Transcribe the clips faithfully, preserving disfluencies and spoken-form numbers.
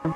Have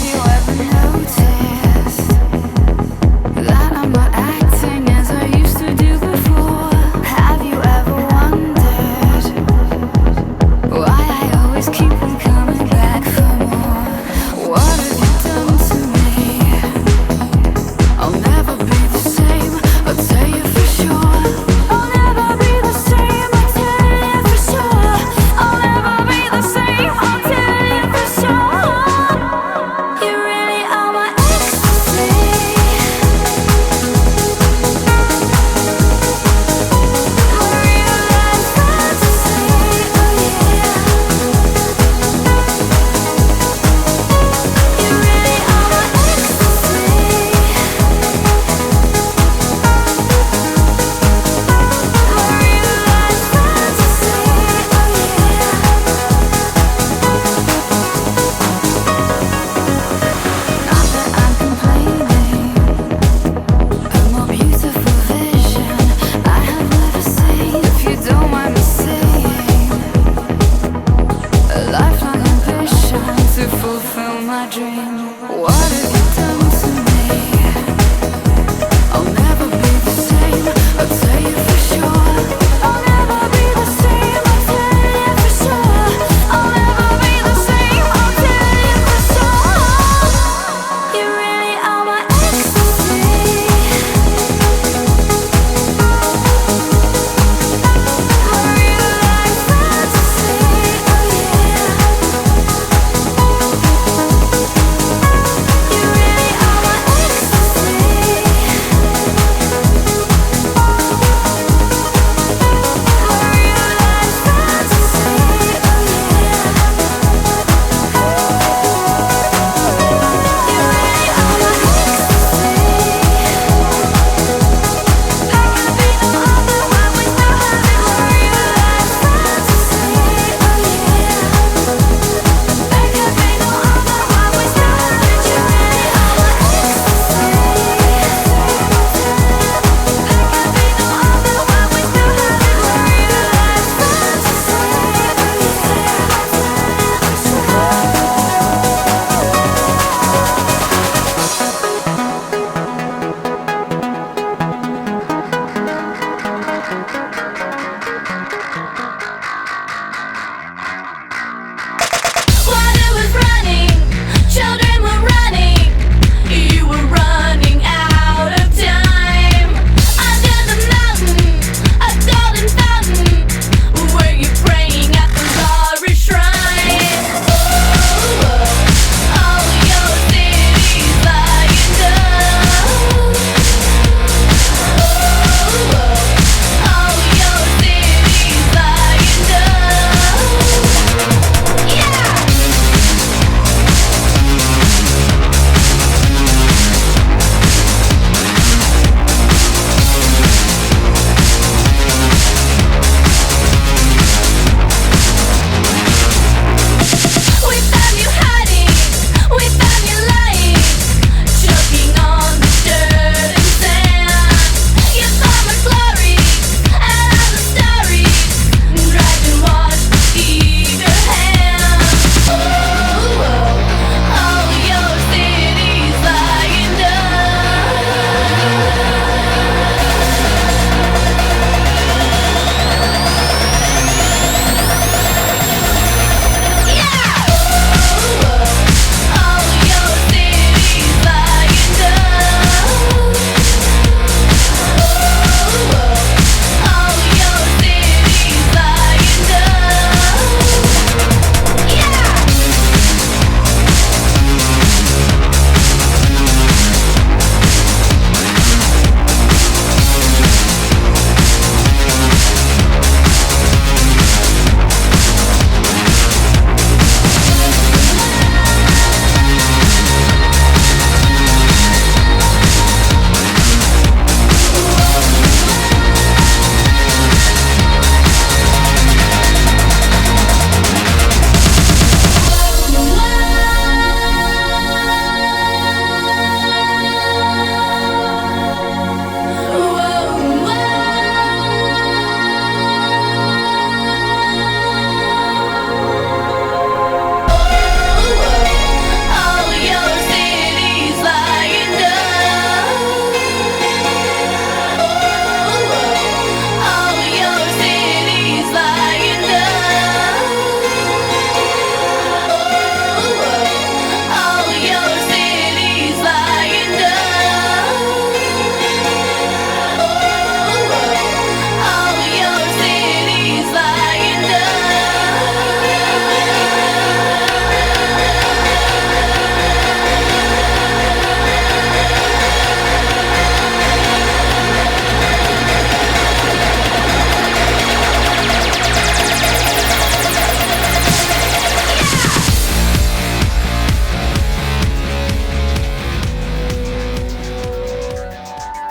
you ever noticed that I'm not acting as I used to do before? Have you ever wondered why I always keep on coming back for more? What have you done to me? I'll never be the same, I'll tell you for sure. I'll never be the same, I'll tell you for sure. I'll never be the same, I'll tell you for sure. You really are my ecstasy. My real life fantasy, oh yeah. You really are my ecstasy. My real life fantasy, oh yeah. Not that I'm complaining, a more beautiful vision I have never seen. If you don't mind me saying, a lifelong ambition to fulfill my dream. What have you done to me? I'll never be the same. I'll tell you